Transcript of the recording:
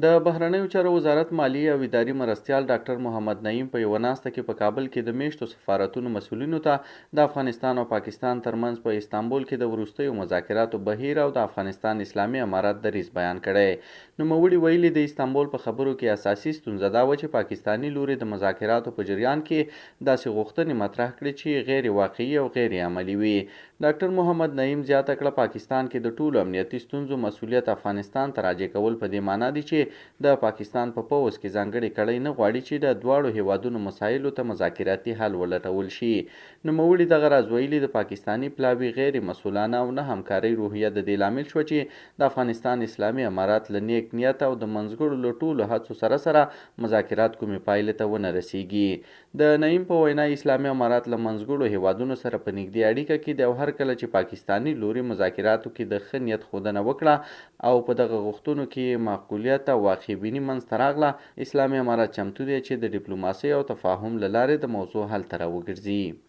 د بهرنیو چارو وزارت مالي او اداري مرستیال ډاکټر محمد نعیم په یوه ناسته کې په کابل کې د میشتو سفارتونو مسؤلینو ته د افغانستان او پاکستان ترمنځ په استانبول کې د وروستیو مذاکراتو بهیر او د افغانستان اسلامي امارت دریځ بیان کړی. نوموړي ویلي، د استانبول په خبرو کې اساسي ستونزه دا وه چې پاکستاني لوري د مذاکراتو په جریان کې داسې غوښتنې مطرح کړې چې غیر واقعي او غیر عملي وي. ډاکټر محمد نعیم زیاته کړه، پاکستان کې د ټولو امنیتي ستونزو مسوولیت افغانستان ته راجع کول په دې مانا دي چې د پاکستان په پوځ کې ځانګړې کړۍ نه غواړي چې د دواړو هېوادونو مسایلو ته مذاکراتي حل ولټول شي. نوموړي دغه راز ویلي، د پاکستاني پلاوي غیر مسوولانه او نه همکارۍ روحیه د دې لامل شوه چې د افغانستان اسلامي امارت له نیک نیت او د منځګړو له ټولو هڅو سره سره مذاکرات کومې پایلې ته ونه رسېږي. د نعیم په وینا، اسلامي امارت له منځګړو هېوادونو سره په نږدې اړیکه کې دی او هر کله چې پاکستاني لوري مذاکراتو کې د ښه نیت ښودنه وکړه او په دغه غوښتنو کې یې معقولیت او واقع بیني منځ ته راغله، اسلامي امارت چمتو دی چې د ډیپلوماسۍ او تفاهم له لارې د موضوع حل ته راوګرځي.